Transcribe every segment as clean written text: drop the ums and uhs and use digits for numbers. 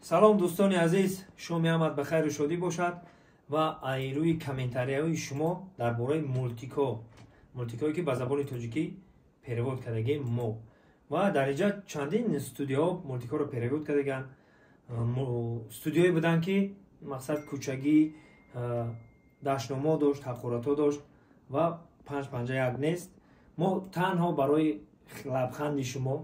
Салом, дӯстони азиз, шоми ҳамат ба хайру шодӣ бошад. Ва рӯи комментарияҳои шумо дар бораи мультико, мультикое ки ба забони тоҷикӣ перевод кардагем мо, ва дар инҷа чандин студияҳо мультикҳоро перевод кардаган. Студияое буданд, ки мақсад кӯчагӣ, дашномо дошт, ҳақоратҳо дошт ва панҷ панҷа як нест. Мо танҳо барои лабханди шумо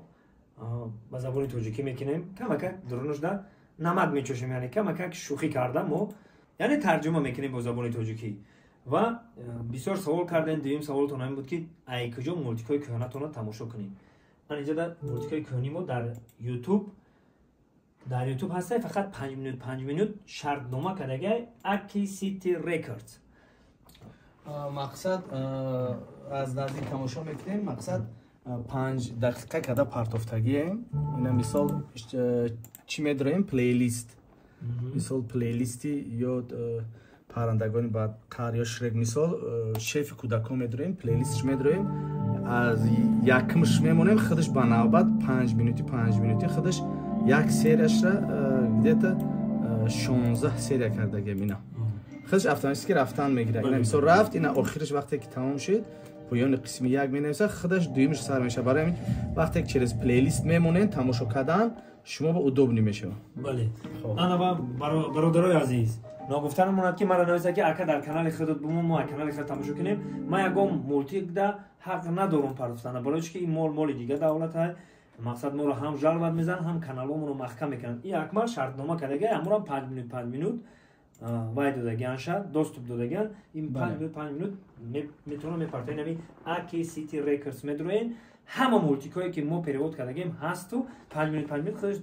ба забони тоҷикӣ мекунем, камакак дурунушда намак мечошем, яъне камакак шӯхӣ карда мо, яъне тарҷума мекунем бо забони тоҷикӣ. Ва бисёр савол кардем. Дуюм саволтон ҳамин буд, ки ай куҷо мультикҳои кӯҳнатонро тамошо кунем. Ман инҷа мультикҳои кӯҳни мо дар Ютуб ҳастай, фақат 5 минут, 5 минут шартнома кардагай Аки Сити Рекордс. Мақсад, аз наздик тамошо мекунем, мақсад, 5 дақиқа када партофтагием. Ина мисол чӣ медроем? Плейлист, мисол, плейлисти ё паррандагони бадқар ё Шрек, мисол, шефи кӯдакон медроем, плейлистш медроем, аз якмш мемонем, худаш ба навбат 5 минути, 5 минути худаш як серияшра где-то 16 серия кардагем. Ина худаш автоматически рафтан мегирад. Ина мисол рафт, ина охириш вақте ки тамом шуд, поёни қисми як менависад, худаш дуюмаш сар мешавад. Барои ҳамин вақте ки через плейлист мемонед тамошо кардан, шумо ба удобный мешавад. Бале, ана ба бародарои азиз, ногуфта намонад, ки мара нависа, ки ака, дар канали худот бумон, мо канали худ тамошо кунем. Ман ягон мультикда ҳақ надорум партофтана, барои чи ки ин мол моли дига давлата. Мақсад, моро ҳам жаловать мезананд, ҳам каналҳомонро маҳкам мекунанд. И Акмал шартнома кардага, аморам 5 минут, 5 минут вай додагиан, шад доступ додагиан. Ин 5 минут, 5 минут метавона мепартоен. Ами Аки Сити Рекордс медроен, ҳама мультикҳое ки мо перевод кардагем ҳасту, 5 минут, 5 минут худаш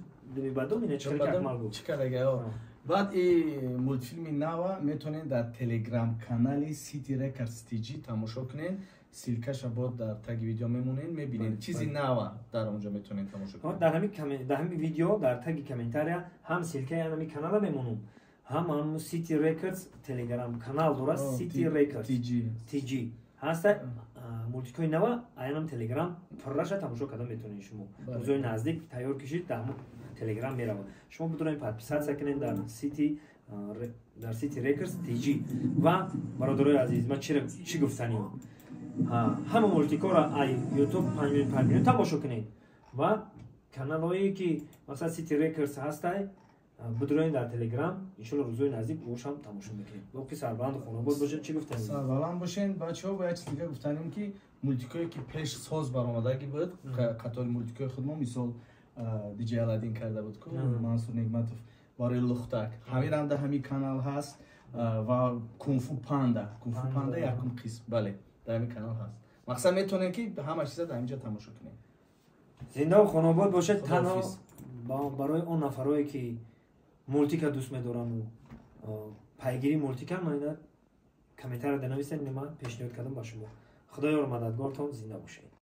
бадом. Ина чӣ Акмал гуфт. Чӣ кардага? Баъд и мультфилми нава метавонед дар телеграм канали City Records TG тамошо кунед. Ссылкаша бод дар таги видео мемонед, мебинед, чизи нава дар онҷо метавонед тамошо кунед. Дар ҳами видео дар таги комментария ҳам ссылкаи ҳами канала мемонум, ҳам City Records телеграм канал дорад, City Records TG ҳаста. Мультикҳои нава аянам телеграм пурраша тамошо карда метавонед шумо. Рӯзои наздик тайёр кишид, дар ҳамон телеграм меравад. Шумо бидонед, подписаться кунед дар City Records TG. Ва бародарои азиз, ман чӣ гуфтаним? Ҳама мультикҳоро ай Ютуб 5 минут, 5 минут тамошо кунед ва каналҳое ки масалан City Records ҳастай, бидуроен дар телеграм. Иншолло, рӯзои наздик бошам тамошо мекунем. Боқи сарбаланду хонобод бошед. Чӣ гуфтанем? Сарбаланд бошен, бачаҳо. Ба як чиз дига гуфтанем, ки мультикҳое ки пеш соз баромадагӣ буд, қатори мультикҳои худмо, мисол, Диҷей Аладдин карда буд ку Мансур Негматов барои Лухтак, ҳаминам дар ҳамин канал ҳаст ва Кунфу Панда, Кунфу Панда якум қисм, бале, дар ҳамин канал ҳаст. Мақсад, метавонем, ки ҳама чиза дар ҳаминҷо тамошо кунем. Зиндаву хонобод бошед. Танҳо барои он нафарое ки мультика дӯст медорану пайгирии мультика, ман ина комментария данависед, ман пешниҳод кардам ба шумо. Худоёр мададгортон, зинда бошед.